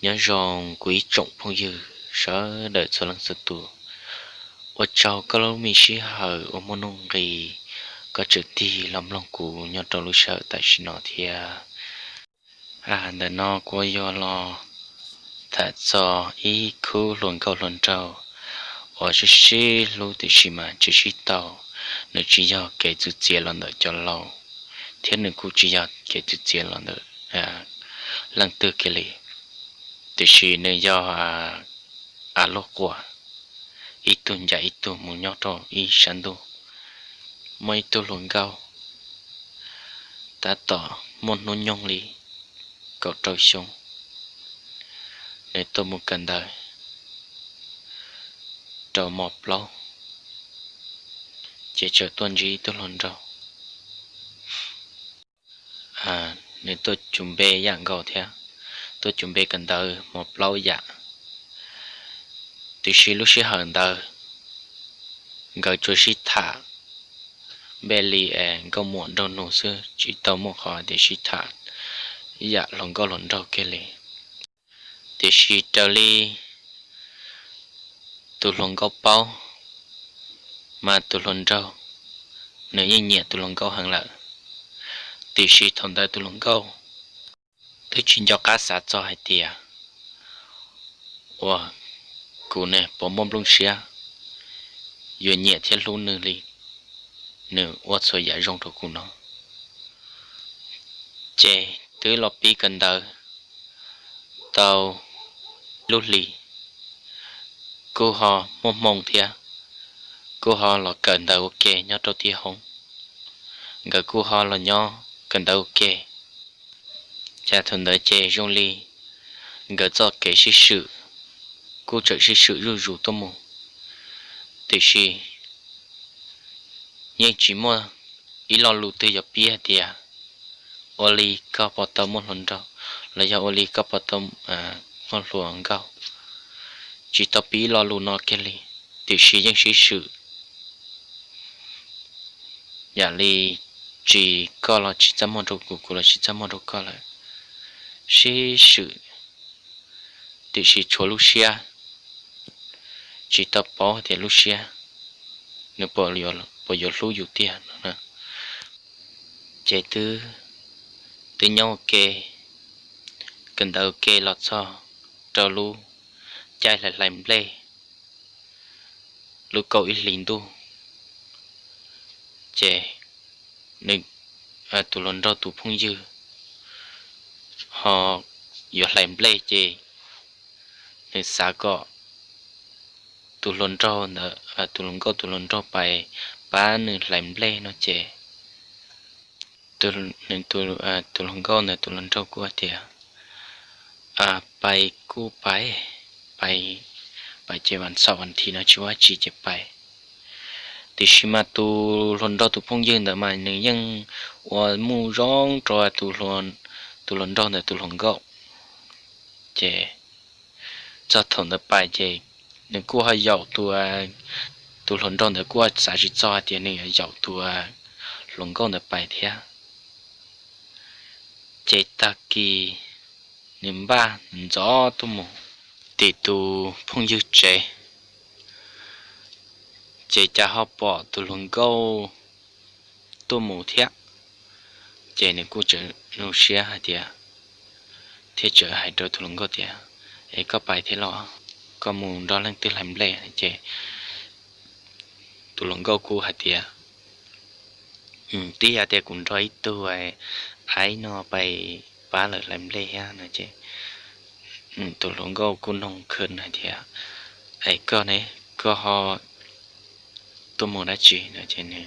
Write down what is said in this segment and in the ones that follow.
Nyob zoo kuv ib tsoom phooj ywg sawv daws txhua leej txhua tus, ua tsaug koj lub me sij hawm uas muaj nuj nqis koj tseem tig los mloog kuv nyob rau lub sij hawm tam sim no thiab. Ntawm no kuv yuav los tham txog ib khub hluas nkauj hluas nraug uas sib sib hlub tiam sis mas tsis sib tau. Nws tsis yog kev txwv txiav los ntawm cov laus, thiab nws kuj tsis yog kev txwv txiav los ntawm leej twg kiag li, tiam sis nws yog av luaj quas, ib tug ncaim ib tug mus nyob rau ib sab ntuj. Muaj ib tug hluas nkauj tab tom muaj hnub nyoog li kaum rau xyoo, nws tuaj mus kawm ntawv rau mos plaub, ces txawm tuaj ntsib ib tug hluas nraug. Nws tuaj cug npe yam nkaus thiab, tuaj cug npe kawm ntawv mos plaub yam. Tiam sis lub sij hawm ntawd nkawd tsuas sib tham npe li nkauj muam nraug nus xwb, tsis tau muaj qhov tias sib tham yam hluas nkauj hluas nraug kiag li. Tiam sis raws li tus hluas nkauj paub, mas tus hluas nraug nws yeej nyiam tus hluas nkauj heev lawm. Tiam sis thaum ntawd tus hluas nkauj twb tsis nco qab xav txog hais tias, ua, kuv ne puas muaj nplooj siab yuav nyiam thiab hlub nws li, nws ua txhua yam zoo rau kuv no. Ces twb los pib kawm ntawv tau lub hlis, kuj ho muaj hmoo thiab, kuj ho los kawm ntawv ua ke nyob rau tim hoob. Nkawd kuj ho los nyob kawm ntawv ua ke. Cas thaum ntawd ces zoo li nkawd txoj kev sib swm kuj tseem sib swm zuj zus tuaj mus, tiam sis yeej tsis muaj ib lo lus twg yuav pib hais tias ua li koj puas tau muaj hluas nraug los yog ua li koj puas tau muaj hluas nkauj. Tsis tau pib ib lo lus no kiag li, tiam sis yeej sib swm yam li tsis koj los tsis txaj muag rau kuv, kuv los tsis txaj muag rau koj lawm. Sib swm tiam sis tshuav lub siab, tsis tau paub tias lub siab nws puas yuav hlub yus tiag no. Ces twb, twb nyob ua ke, kawm ntawv ua ke los txog rau lub caij hlais hlais nplej, lub kaum ib hlis ntuj, ces nws, tus hluas nraug tus phooj ywg ho yuav hlais nplej ces nws xav kom tus hluas nraug ntawd, tus hluas nkauj tus hluas nraug pais pab nws hlais nplej no ces tus hluas nkauj ntawd tus hluas nraug kuj tias, pais kuj pais, pais, pais ces vas xaum vas thiv no tsis ua dab tsi ces pais. Tiam sis mas tus hluas nraug tus phooj ywg ntawd mas nws yeej ua muj zoo rau tus hluas nraug ntawd tus hluas nkauj. Ces txog thaum ntawd pais ces nws kuj ho yaum tus, tus hluas nraug ntawd kuj xav tsis txog hais tias nws yuav yaum tus hluas nkauj ntawd pais thiab. Ces tag kis nws npaj ntxov tuaj mus tim tus phooj ywg tsev, ces cas ho pom tus hluas nkauj tuaj mus thiab. Ces nws kuj tseem zoo siab hais tias, thiaj tseem hais rau tus hluas nkauj tias, es koj pais thiab los? Koj mus nrog leej twg hlais nplej? Ces tus hluas nkauj kuj hais tias, twb yog tias kuv nrog ib tug aib no pais pab lawv hlais nplej thiab no ces tus hluas nkauj kuj nug khwv hais tias, es koj ne, koj ho tuaj mus dab tsi no?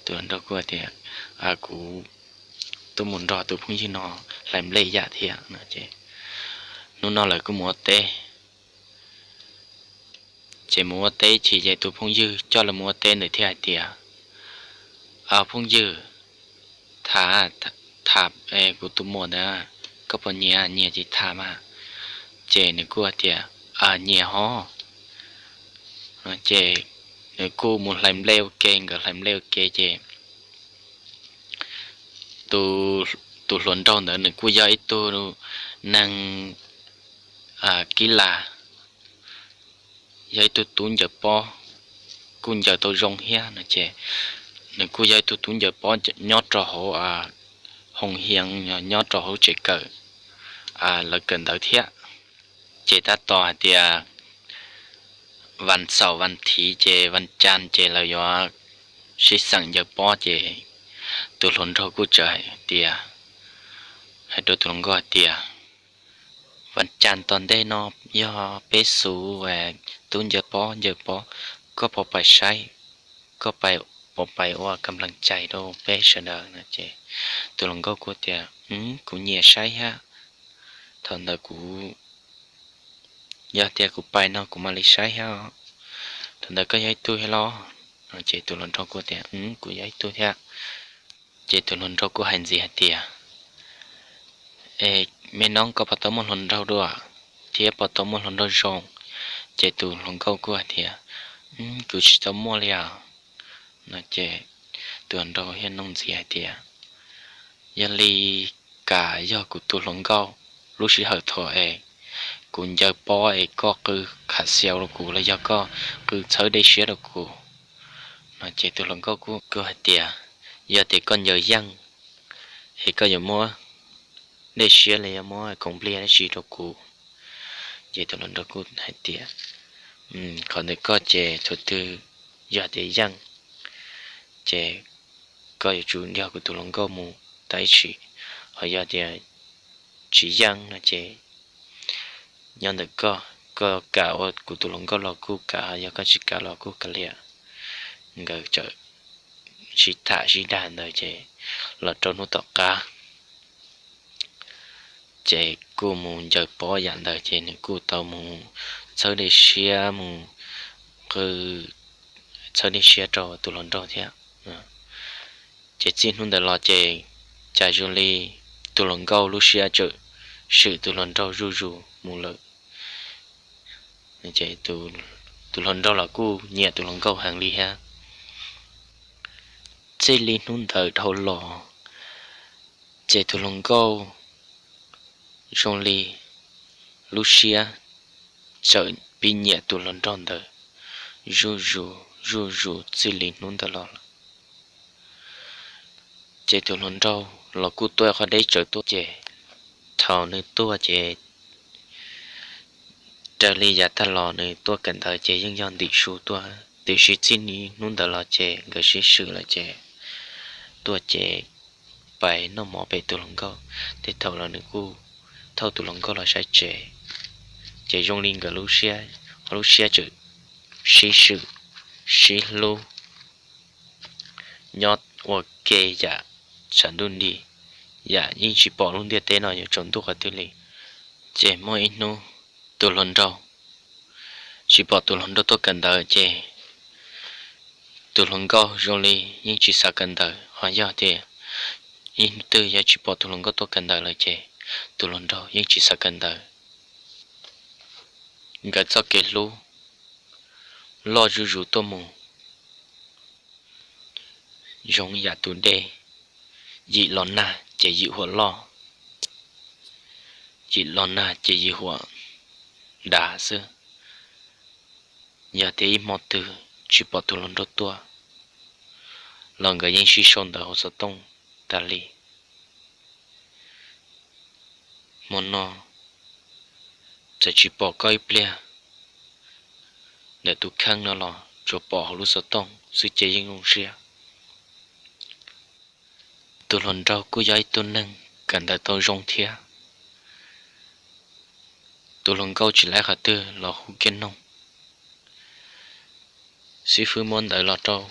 Tus hluas nraug kuj tias, kuv tuaj mus nrog tus phooj ywg no hlais nplej yam thiab no ces hnub no lawv kuj mus ua teb. Ces mus ua teb chim ces tus phooj ywg coj lawv mus ua teb ntawd thiaj hais tias, phooj ywg, tham, tham kuv tus muam ntawd, koj puas nyiam? Nyiam ces tham mas. Ces nws kuj hais tias, nyiam hos. Ces nws kuj mus hlais nplej ua ke, nkawd hlais nplej ua ke ces tus hluas nraug ntawd nws kuj yog ib tug neeg Kib Las, yog ib tug tub ncaws pob, kuj ncaws tau zoo thiab no ces nws kuj yog ib tug tub ncaws pob nyob rau hauv hoo hias, nyob rau hauv tsev kawm, lawv kawm ntawv thiab. Ces tab tom hais tias vas xaum vas thiv ces vas cas ces lawv yuav sib xeem ncaws pob ces tus hluas nraug kuj txawm hais tias, hais rau tus hluas nkauj hais tias, vas cas tom ntej no yog peb xub tub ncaws pob ncaws pob, koj puas pais saib, koj puas pais ua kam plees cais rau peb sawv daws no ces tus hluas nkauj kuj tias, kuv nyiam saib thiab, thaum ntawd kuv, yog tias kuv pais no kuv mam li saib thiab. Thaum ntawd koj yog ib tug thiab los? Ces tus hluas nraug kuj tias, kuv yog ib tug thiab. Ces tus hluas nraug kuj hais ntxiv hais tias, me noob, koj puas tau muaj hluas nraug dua thiab puas tau muaj hluas nraug zoo? Ces tus hluas nkauj kuj hais tias, kuv tsis tau muaj li os no ces tus hluas nraug thiaj nug ntxiv hais tias, yog li, koj yog kuv tus hluas nkauj lub sij hawm thaum es kuv ncaws pob es koj qw khav xiaus rau kuv los yog koj qw txhawb dej siab rau kuv no ces tus hluas nkauj kuj hais tias, yog tias koj ncaws yeej es koj yuav muab dej siab los yog muab koom npliaj dab tsi rau kuv? Ces tus hluas nraug kuj hais tias, qhov ntawm koj ces thaum twg yog tias yeej ces koj yuav tsum nrog kuv tus hluas nkauj mus tau ib sim, ho yog tias tsis yeej no ces nyob ntawm koj, koj kam ua kuv tus hluas nkauj los kuj kam, yog koj tsis kam los kuj kav liam. Nkawd txawm sib tham sib dag ntawd ces los rau hnub tom qab ces kuj mus ncaws pob yam ntawd ces nws kuj tau mus txhawb dej siab, mus qw txhawb dej siab rau tus hluas nraug thiab. Ces txij hnub ntawd los ces cas zoo li tus hluas nkauj lub siab txawm swm tus hluas nraug zuj zus mus lawm. Tus hluas nraug los kuj nyiam tus hluas nkauj heev li thiab. Txij li hnub ntawd dhau los ces tus hluas nkauj zoo li lub siab txawm pib nyiam tus hluas nraug ntawd zuj zus zuj zus txij li hnub ntawd los lawm. Ces tus hluas nraug los kuj tuaj qhov deb tsawv tuaj ces thaum nws tuaj ces raws li yav tag los nws tuaj kawm ntawv ces yeej yog ntim su tuaj, tiam sis txij li hnub ntawd los ces nkawd sib swm lawm ces tuaj ces pais noj mov pem tus hluas nkauj, tej thaum los nws kuj thauj tus hluas nkauj los saib tsev. Ces zoo li nkawd lub siab, lub siab txawm sib swm, sib hlub, nyob ua ke yam tshav ntuj nti, yam yeej tsis pom lub ntiaj teb no yuav tsaus ntuj qhov twg li. Ces muaj ib hnub tus hluas nraug tsis pom tus hluas nraug tuaj kawm ntawv ces tus hluas nkauj zoo li yeej tsis xav kawm ntawv, ho yog tias ib hnub twg yog tsis pom tus hluas nkauj tuaj kawm ntawv lawm ces tus hluas nraug yeej tsis xav kawm ntawv. Nkawd txoj kev hlub loj zuj zus tuaj mus zoo yam tus dej, yim los nag ces yim huam loj, yim los nag ces yim huam dav xwb. Yog tias ib hmo twg tsis pom tus hluas nraug tuaj los nkawd yeej sib sau ntawv hauv xov tooj tas li. Hmo no txawm tsis pom koj ib pliag ntawm tus kheej no los tsuas pom hauv lub xov tooj xwb ces yeej zoo siab. Tus hluas nraug kuj yog ib tug neeg kawm ntawv tau zoo thiab. Tus hluas nkauj tsis laib qhov twg los hu kiag noog. Xib fwb muab ntawv los rau,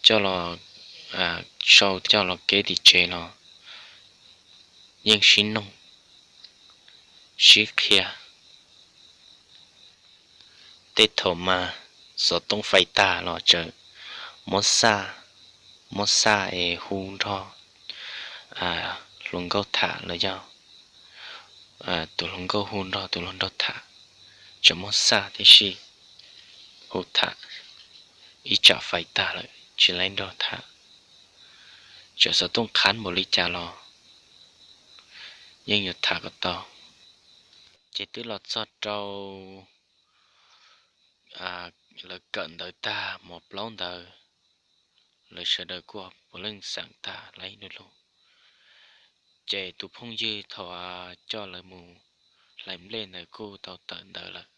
coj los sau coj los keb tim tsev los yeej sib noog, sib qhia. Tej thaum mas xov tooj fais tag los txawm muab xaj, muab xaj es hu nrog hluas nkauj tham los yog tus hluas nkauj hu nrog tus hluas nraug tham, tseem muab xaj tib si hu tham, ib tsam fais tag lawm tsis laib nrog tham. Txawm xov tooj qhab npaum li cas los yeej yuav tham kom tau. Ces twb los txog rau lawv kawm ntawv tag hmo plaub ntawd, lawv sawv daws kuj puav leej xeem tag lawm ib lub lug. Ces tus phooj ywg thaum coj lawv mus hlais nplej ntawd kuj tau tawm ntawv lawm,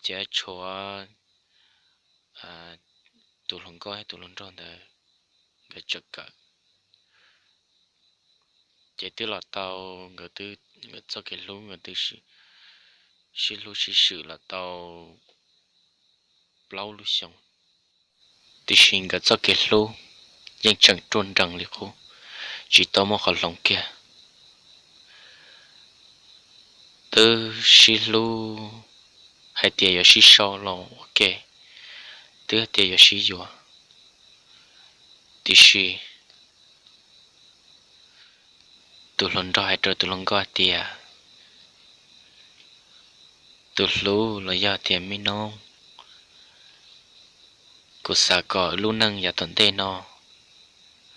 ces tshuav tus hluas nkauj thiab tus hluas nraug ntawd nkawd tseem kawm. Ces twb los tau, nkawd txoj kev hlub nkawd twb sib hlub sib swm los tau plaub lub xyoo, tiam sis nkawd txoj kev hlub yeej tseem ruaj nrees li qub, tsis tau muaj qhov hloov kiag. Twb sib hlub hais tias yuav sib sau los ua ke, twb hais tias yuav sib yuav, tiam sis tus hluas nraug hais rau tus hluas nkauj hais tias, tus hlub los yog tias me noob, kuv xav kom lub neej yav tom ntej no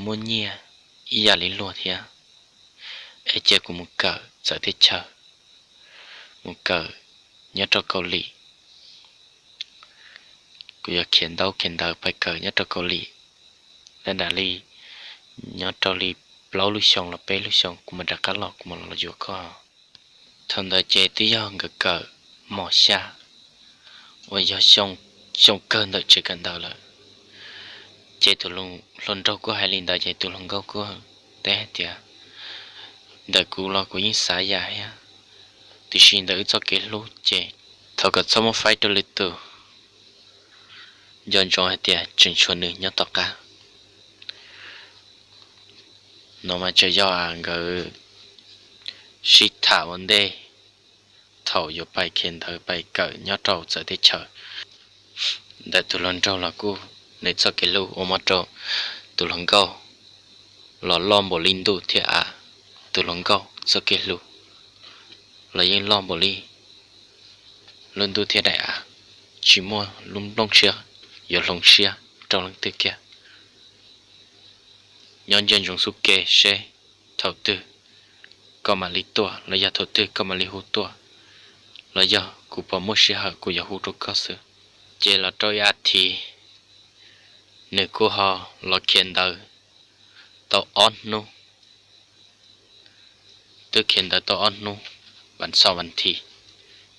muaj nyiaj ib yam li luag thiab, es cia kuv mus kawm txawv teb chaws, mus kawm nyob rau Kaus Lim. Kuv yuav khiav ntaub khiav ntawv pais kawm nyob rau Kaus Lim, la dam li nyob rau li plaub lub xyoo los peb lub xyoo kuv mam rov qab los kuv mam los yuav koj. Thaum ntawd ces twb yog nkawd kawm mos xya uas yog xyoo kawg ntawm tsev kawm ntawv lawm. Ces tus hluas nraug kuj hais li ntawd ces tus hluas nkauj kuj teb hais tias, ntawm kuv los kuv yeej xav yam thiab, tiam sis ntawm wb txoj kev hlub ces thov kom txhob muab faib rau lwm tus, nco ntsoov hais tias tseem tshuav nws nyob tom qab. No mas tseem yog nkawd sib tham ua ntej thaum yuav pais khiav ntawv pais kawm nyob rau txawv teb chaws. Ntawm tus hluas nraug los kuj nws txoj kev hlub ua muab rau tus hluas nkauj los loj npaum li ntuj thiab av. Tus hluas nkauj txoj kev hlub los yeej loj npaum li lub ntuj thiab daim av, tsis muaj lub nplooj siab yuav hloov siab rau leej twg kiag. Nyob ntsia ntsoov xub ke seb thaum twg koj mam li tuaj los yog thaum twg koj mam li hu tuaj, los yog kuv pom muaj sij hawm kuv yuav hu rau koj xwb. Ces los rau ib as thiv, nws kuj ho los khiav ntawv tau ob hnub. Twb khiav ntawv tau ob hnub, vas xaum vas thiv,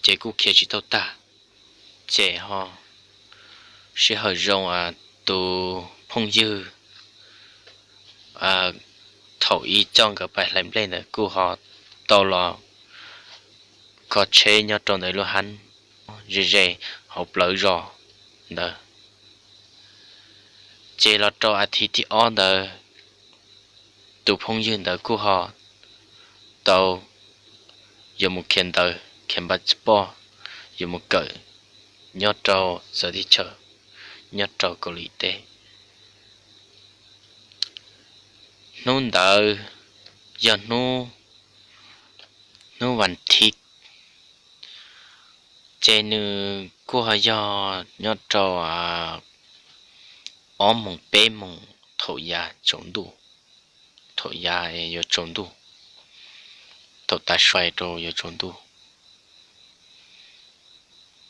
ces kuj khiav tsis tau tag. Ces ho sij hawm zoo tus phooj ywg thaum ib coj nkawd pais hlais nplej ntawd kuj ho tau los kho tsheb nyob rau ntawm lub hab ze ze hauv plawv zos ntawd. Ces los rau as thiv thib ob ntawd, tus phooj ywg ntawd kuj ho tau yuav mus khiav ntawv, khiav npa tsi poj, yuav mus kawm nyob rau txawv teb chaws, nyob rau Kaus Lim teb. Hnub ntawd yog hnub, hnub vas thiv, ces nws kuj ho yog nyob rau ob moos peb moos thaum yav tsaus ntuj, thaum yav yuav tsaus ntuj, thaum tav su rau yuav tsaus ntuj.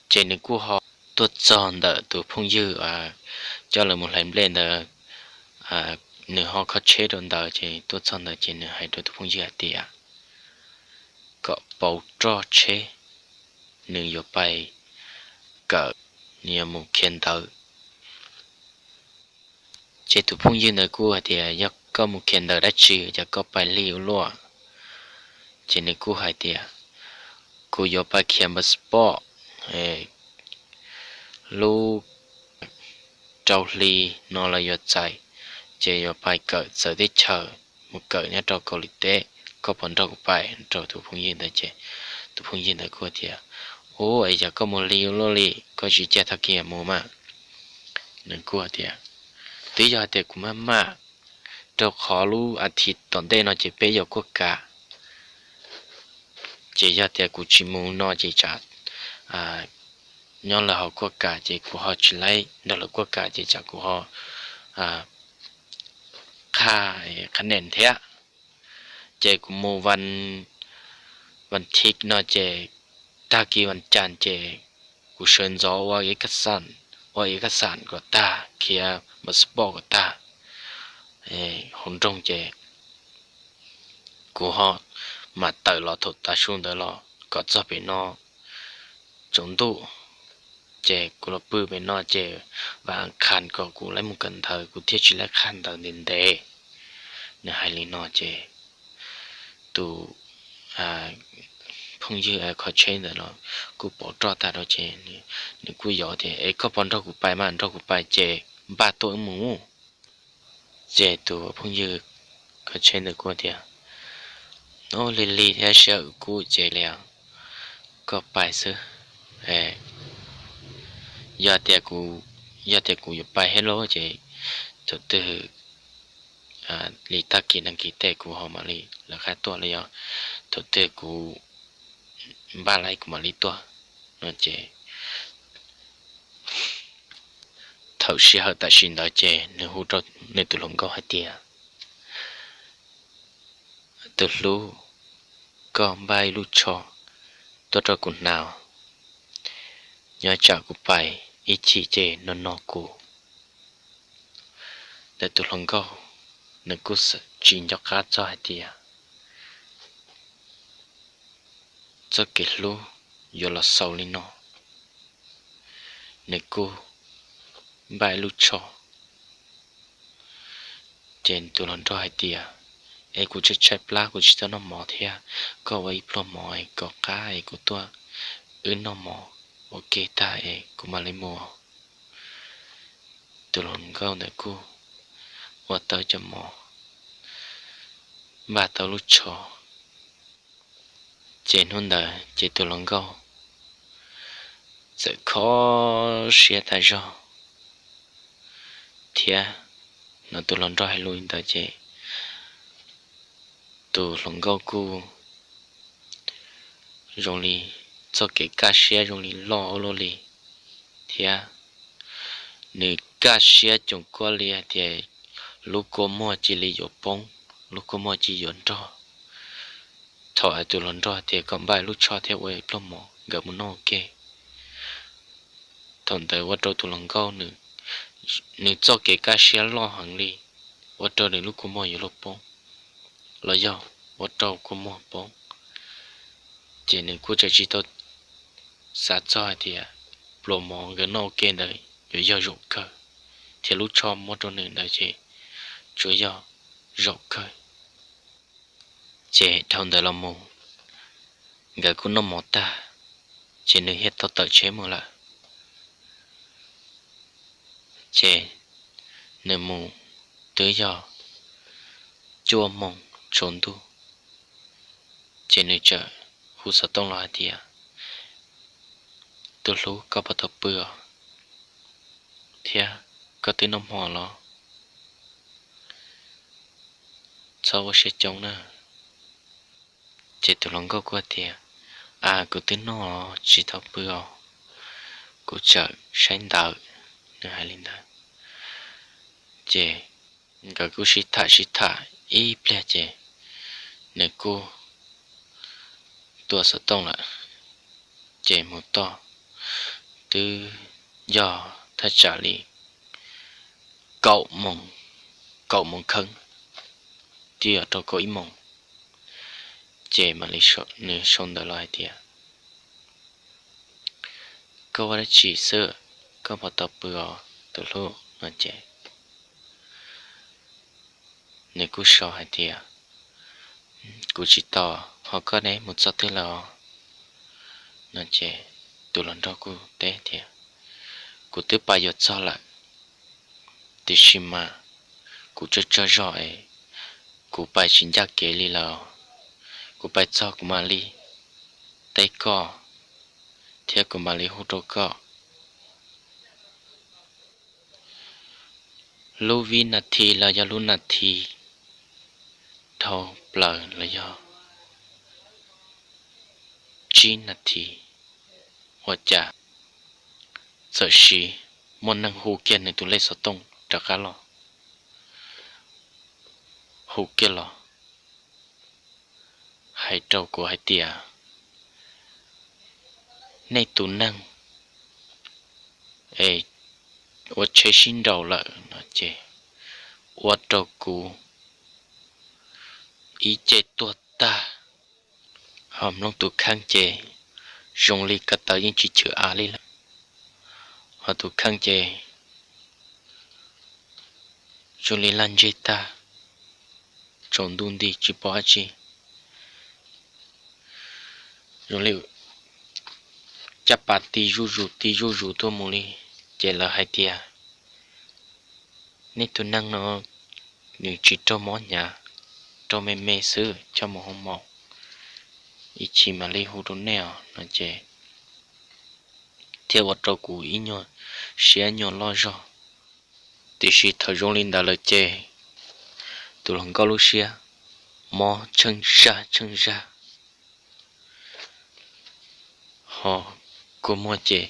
Ces nws kuj ho tuaj txog ntawm tus phooj ywg coj lawv mus hlais nplej ntawd, nws ho kho tsheb rau ntawd ces tuaj txog ntawd ces nws hais rau tus phooj ywg hais tias kom pauv roj tsheb, nws yuav pais kawm, nws yuav mus khiav ntawv. Ces tus phooj ywg ntawd kuj hais tias yog koj mus khiav ntawv dab tsi cas koj pais lig ua luaj? Ces nws kuj hais tias kuv yuav pais khiav npa tsi poj, lub rau hli no los yuav txais, ces yuav pais kawm txawv teb chaws, mus kawm nyob rau Kaus Lim teb, koj puas nrog kuv pais? Rau tus phooj ywg ntawd ces tus phooj ywg ntawd kuj tias, ub, es yog koj mus lig ua luaj li, koj tsis cia tag kis mus mas. Nws kuj tias, twb yog hais tias kuv maj maj, rau qhov lub as thiv tom ntej no ces peb yuav kuaj kas, ces yog tias kuv tsis mus no ces tsam nyob lawv hauv kuaj kas ces kuv ho tsis laib nrog lawv kuaj kas ces tsam kuv ho qhaj qhab nen thiab. Ces kuv mus vas vas thiv no ces tag kis vas cas ces kuv sawv ntxov ua ib kas xam, ua ib kas xam kom tag, khiav mus sport kom tag, hauv nroog ces kuv ho mam tawm los thaum tav su ntawd los kom txog pem no tsaus ntuj. Ces kuv los pw pem no ces vas qhas kom kuv laib mus kawm ntawv, kuv thiaj tsis laib qhaj ntawv ntev ntev. Nws hais li no ces tus phooj ywg kho tsheb ntawd los kuj pom roj tag rau ces nws kuj yaum tias, Es koj puas nrog kuv pais mas, nrog kuv pais ces npaj tuaj wb mus. Ces tus phooj ywg kho tsheb ntawd kuj tias, Ub, lig lig thiab siab ua kub ces li os, koj pais xwb. Yog tias kuv, yog tias kuv yuav pais thiab lauj ces thaum twg li tag kis nag kis tej kuv ho mam li lawv qab tuaj los yog thaum twg kuv npaj laib kuv mam li tuaj no ces thaum sij hawm tam sim ntawd ces nws hu rau nws tus hluas nkauj hais tias, Tus hlub, koj npaj ib lub tsho tuaj rau kuv hnav, nyob tsam kuv pais ib chim ces no no kuv. Ntawm tus hluas nkauj nws kuj tsis nco qab txog hais tias txoj kev hlub yuav los xaus li no, nws kuj npaj ib lub tsho. Ces tus hluas nraug hais tias, Es kuv tshaib tshaib plab, kuv tsis tau noj mov thiab, koj ua ib pluag mov es kom qab es kuv tuaj wb noj mov ua ke tag es kuv mam li mus. Tus hluas nkauj ntawd kuj ua tau cov mov, npaj tau lub tsho. Ces hnub ntawd ces tus hluas nkauj txawm kho siab tag zog thiab. No tus hluas nraug hais lus li ntawd ces tus hluas nkauj kuj zoo li txoj kev kaj siab zoo li loj ua luaj li thiab. Nws kaj siab coom kuaj li hais tias lub kua muag cia li yuav poob, lub kua muag cia li yuav nrog. Thaum hais tus hluas nraug tias kom npaj lub tsho thiab ua ib pluag mov nkawd mus noj ua ke, thaum ntawd ua rau tus hluas nkauj nws txoj kev kaj siab loj heev li, ua rau nws lub kua muag yuav luag poob, los yog ua rau kua muag poob. Ces nws kuj tseem tsis tau xav txog hais tias pluas mov nkawd noj ua ke ntawd yuav yog zaum kawg, thiab lub tsho muab rau nws ntawd ces tsuas yog zaum kawg. Ces dhau ntawd los mus, nkawd kuj noj mov tag, ces nws thiaj tau tawm tsheb mus lawm. Ces nws mus twb yog cuaj moos tsaus ntuj, ces nws txawm hu xov tooj los hais tias, Tus hlub, koj puas tau pw os? Thiab koj twb noj hmo los? Txhob ua siab coob na. Ces tus hluas nkauj kuj tias, A, kuv twb noj, tsis tau pw os, kuv tseem saib ntawv. Nws hais li ntawd. Ces nkawd kuj sib tham sib tham ib pliag ces nws kuj tua xov tooj lawm. Ces mus txog twb yog thaj tsam li kaum moos, kaum moos kheeb, twb yog rau kaum ib moos. Ces mam li nws sau ntawv los hais tias, Koj ua dab tsi xwb? Koj puas tau pw os tus hlub? No ces nws kuj sau hais tias, Kuv tsis tau, ho koj ne, mus txog twg lawm os? No ces tus hluas nraug kuj teb tias, Kuv twb pais yuav txog lawm, tiam sis mas kuv tsaug tsaug zog es kuv pais tsis ncaj kev li lawm. Kuv pais txog kuv mam li teb koj, thiab kuv mam li hu rau koj. Lub vib nas this los yog lub nas this dhau plaws los yog tsib nas this, ua cas txawm sis muaj neeg hu kiag nws tus lej xov tooj rov qab los, hu kiag los hais rau kuv hais tias, nej tus neeg es ua tsheb sib nraus lawm no ces ua rau kuv ib ce tuag tag. Ho mloog tus kheej ces zoo li ko taw yeej tsis chwv av li lawm, ho tus kheej ces zoo li laj ntseg tag, tsaus ntuj nti tsis pom dab tsi. Zoo li caj pas ti zuj zus ti zuj zus tuaj mus li, ces lawv hais tias, nej tus neeg no nws tsis raug mob hnyav, raug me me xwb, coj mus hoo maum, ib chim mam li hu rau nej os no ces thiaj ua rau kuv ib nyuag siab nyuag loj zog. Tiam sis thaum zoo li ntawd lawm ces tus hluas nkauj lub siab mob tsheej zaj tsheej zaj, ho kua muag ces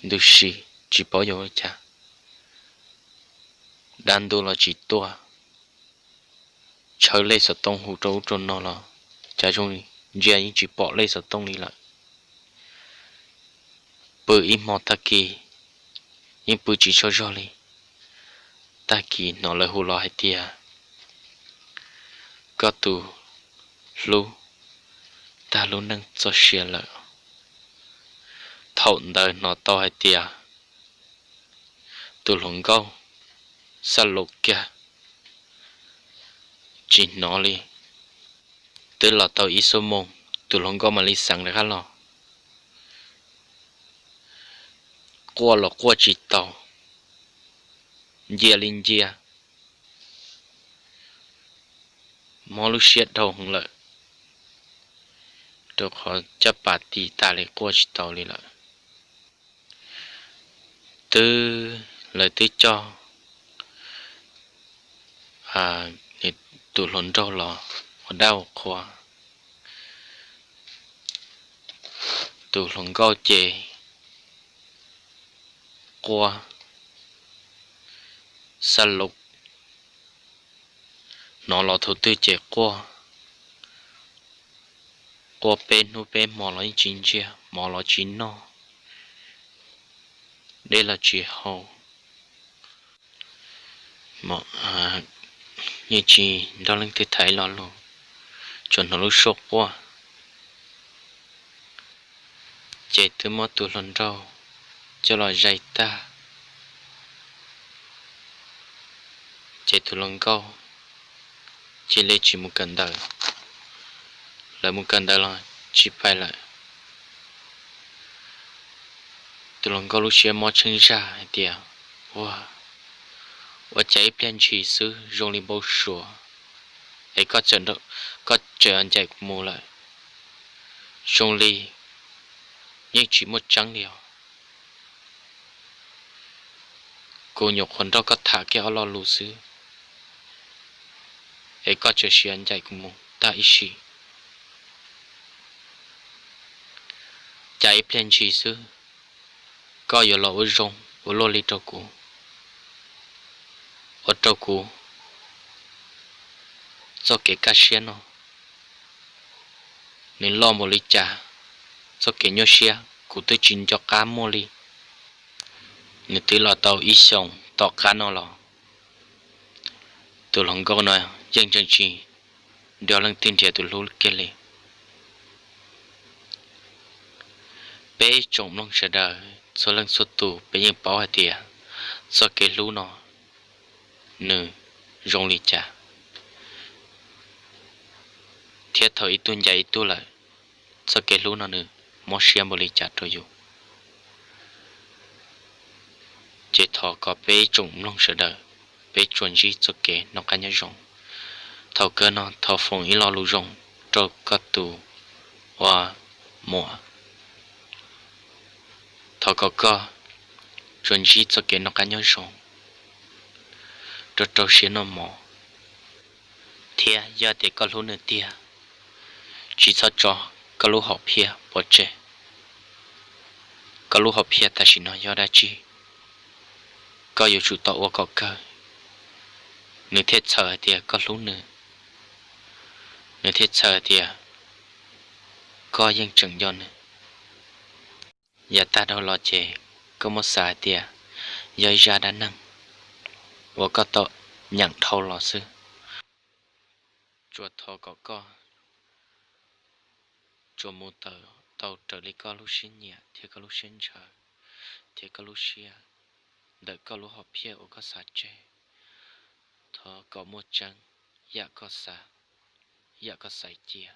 ntu si tsis paub yuav ua cas, dab ntub los tsis tuaj, tshawb lej xov tooj hu rau ub rau no los cas zoo li ntsia yeej tsis pom lej xov tooj li lawm. Pw ib hmo tag kis yeej pw tsis tsaug zog li. Tag kis hnov lawv hu los hais tias, koj tus hlub tag lub neej txoj sia lawm. Thaum ntawd hnov tau hais tias tus hluas nkauj xab laus kiag, tsis hnov li. Twb los tau ib xuab moos, tus hluas nkauj mam li xeev rov qab los. Quaj los quaj tsis tau, ncia li ncia, mob lub siab dhau heev lawm, rau qhov caj pas ti tas li quaj tsis tau li lawm. Twb, lawv twb coj tus hluas nraug los ua dab ua qhua, tus hluas nkauj ces quaj xab laus, hnov los thaum twg ces quaj, quaj peb hnub peb hmo los yeej tsis ntsia, mov los tsis noj, dej los tsis haus, yeej tsis nrog leej twg tham ib lo lus, tsuas hnov lub suab quaj. Ces twb muab tus hluas nraug coj los zais tag, ces tus hluas nkauj cia li tsis mus kawm ntawv, lawv mus kawm ntawv los tsis pais lawm. Tus hluas nkauj lub siab mob tsheej zaj hais tias, ua, ua cas ib pliag ntshis xwb zoo li npau suav es koj tseem ncaim kuv mus lawm, zoo li yeej tsis muaj tseeb li os. Kuv nyuam qhuav nrog koj tham kiag ob lo lus xwb es koj tseem sia ncaim kuv mus tag ib sim. Cas ib pliag ntshis xwb koj yuav los ua zoo ua luaj li rau kuv, ua rau kuv txoj kev kaj siab no nws loj npaum li cas, txoj kev nyuaj siab kuv twb tsis nco qab muaj li. Nws twb los tau ib xyoos tom qab no los tus hluas nkauj no yeej tseem tsis nrog leej twg nrhiav tus hlub kiag li. Peb tsoom mloog sawv daws txhua leej txhua tus peb yeej paub hais tias txoj kev hlub no nws zoo li cas, thiab thaum ib tug ncaim ib tug lawm, txoj kev hlub no nws mob siab npaum li cas rau yus. Ces thov kom peb tsoom mloog sawv daws, peb tsuas ntsib txoj kev noj qab nyob zoo. Thaum kawg no thov foom ib lo lus zoo rau koj tus ua muam. Thov kom koj tsuas ntsib txoj kev noj qab nyob zoo, rau rau siab noj mov, thiab yog tias koj hlub nws tiag, tsis txhob tso koj lub hom phiaj pov tseg. Koj lub hom phiaj tam sim no yog dab tsi? Koj yuav tsum tau ua kom kawg, nws thiaj txhawj hais tias koj hlub nws, nws thiaj txhawj hais tias koj yeej tseem nco nws. Yav tag dhau los ces koj muab xav hais tias yog ib zaj dab neeg uas koj tau nyeem dhau los xwb. Tsuas thov kom koj tsuas mus tau raws li koj lub siab nyiam thiab koj lub siab ntshaw thiab koj lub siab ntawm koj lub hom phiaj uas koj xav tseg. Thov kom muaj tseeb yam koj xav, yam koj xaiv cia.